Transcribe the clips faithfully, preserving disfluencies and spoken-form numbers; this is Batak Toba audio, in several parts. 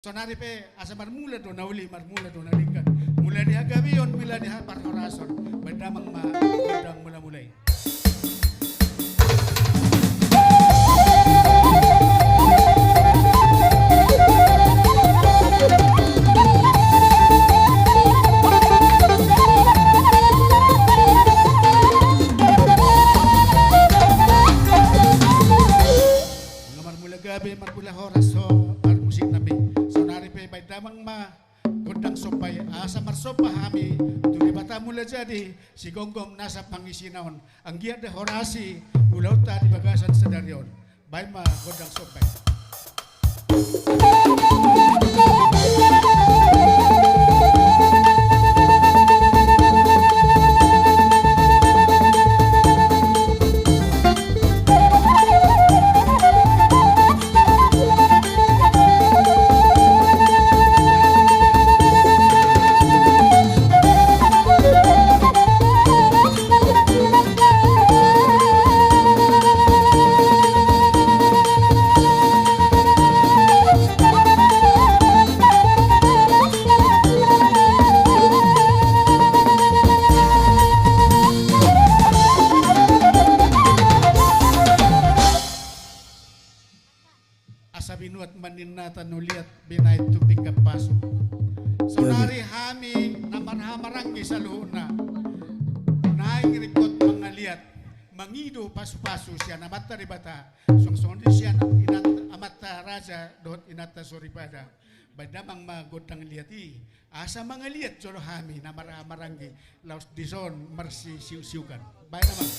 Saonari pe asa marmula do na uli, marmula do na denggan. Mula ni hagabeon, mula ni haparhorason. Baen damang ma gondang mula-mula i. Nga marmula gabe, marmula horas ho parmusik nami. Saonari pe baen damang ma gondang somba i, asa marsomba hami tu Debata Mulajadi, sigomgom nasa pangisina on. Anggiat da horas i ulaonta di bagasan sadari on. Baen ma gondang somba i. Asa binuat ma ninna tano liat, binahen tu pinggan pasu. Saonari hami na marhahamaranggi saluhutna naeng ringkot mangaliat, mangido pasupasu sian Amanta Debata, suang songon i sian inanta, amanta raja dohot inanta soripada. Baen damang ma gondang liat i, asa mangaliat jolo hami na marhahamaranggi laos dison marsisiuksiukan. Baen damang.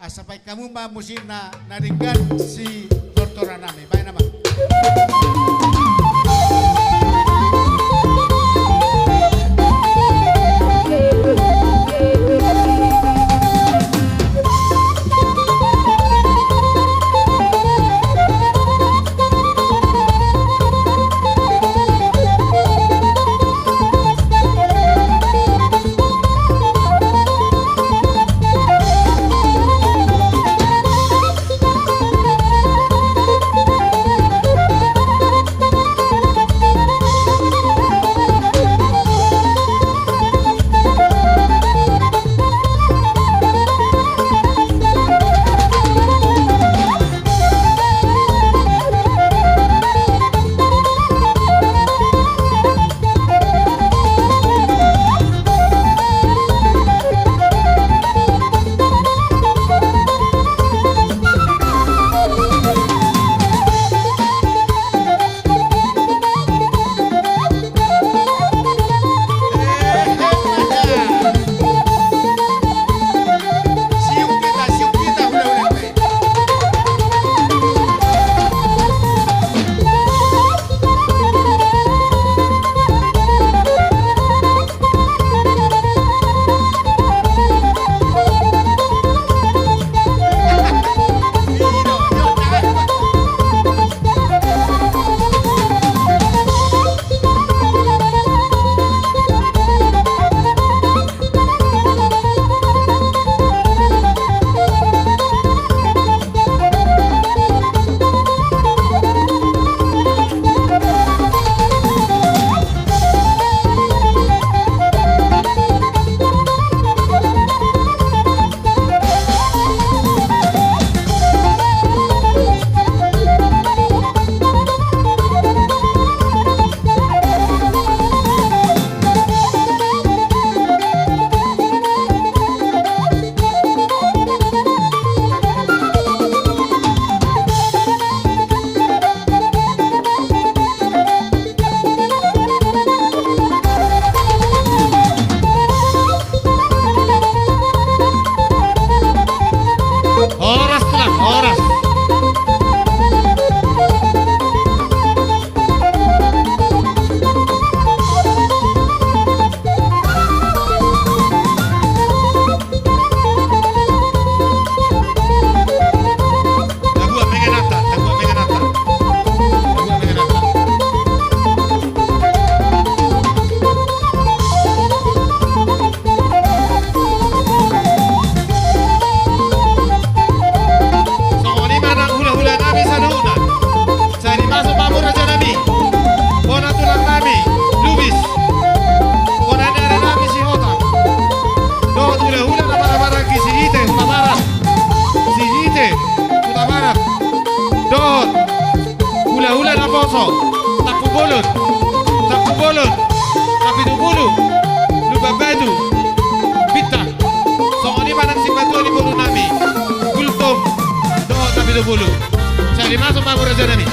Asa baen hamu ma musikna na denggan sitortoran nami. Baen nama. Horas, Tulang, horas. Tabuat ma ingananta, tabuat ma ingananta. Tabuat ma ingananta. Songon i ma nang hula-hula nami saluhutna. Sai dimasu ma hamu raja nami, bona tulang nami Lubis, bona ni ari nami Sihotang, dohot hula-hula na marhamaranggi Sihite Hutabarat, Sihite Hutabarat, dohot hula-hula naposo Tampubolon, Tampubolon, Napitupulu, Lumbanbatu, Bintang. Songon i ma nang sipatua ni boru nami Gultom dohot Napitupulu. Sai dimasu ma hamu raja nami.